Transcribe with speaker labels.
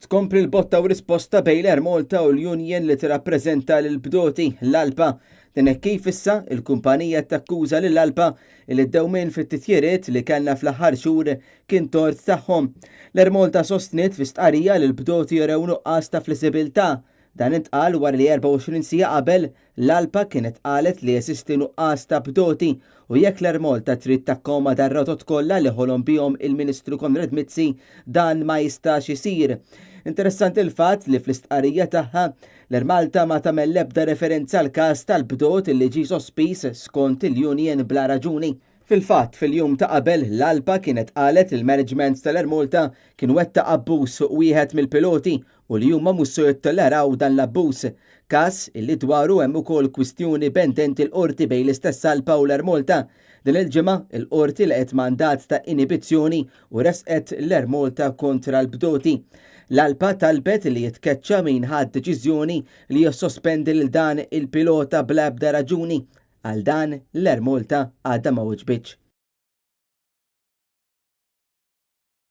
Speaker 1: Tkompli l-botta u risposta bejn l-Air Malta u l-union li tirrappreżenta lill-bdoti, l-ALPA. Dan hekk kif issa il-kumpanija takkuża lill-ALPA li d-dewmien fit-titjiriet li kellna fl-aħħar xhur kien tort tagħhom. L-Air Malta sostniet fi stqarrija li l-bdoti jurew nuqqas ta' flessibilità. Dan intqal wara li 24 siegħa qabel, l-ALPA kienet qalet li jeżisti nuqqas ta' bdoti u jekk l-Air Malta trid takkomoda r-rotot kollha li ħolom bihom il-Ministru Konrad Mizzi, dan ma jistax isir. Interessanti l-fatt li fl-istqarrija tagħha, l-Air Malta ma tagħmel l-ebda referenza għall-każ tal-bdot li ġie sospiż skont il-union bla raġuni. Fil-fatt, fil-jum ta' qabel, l-ALPA kienet qalet li l-management tal-Air Malta kien wettaq abbuż fuq wieħed mill-piloti u li huma mhux se jittolleraw dan l-abbuż. Każ illi dwaru hemm ukoll kwistjoni pendenti l-Qorti bejn l-istess ALPA u l-Air Malta. Din il-ġimgħa, il-Qorti laqgħet mandat ta' inibizzjoni u ressqet l-Air Malta kontra l-bdoti. L-ALPA talbet li jitkeċċa min ħa d-deċiżjoni li jissospendi lil dan il-pilota bla ebda raġuni. Għal dan, l-Air Malta għadha ma weġbitx.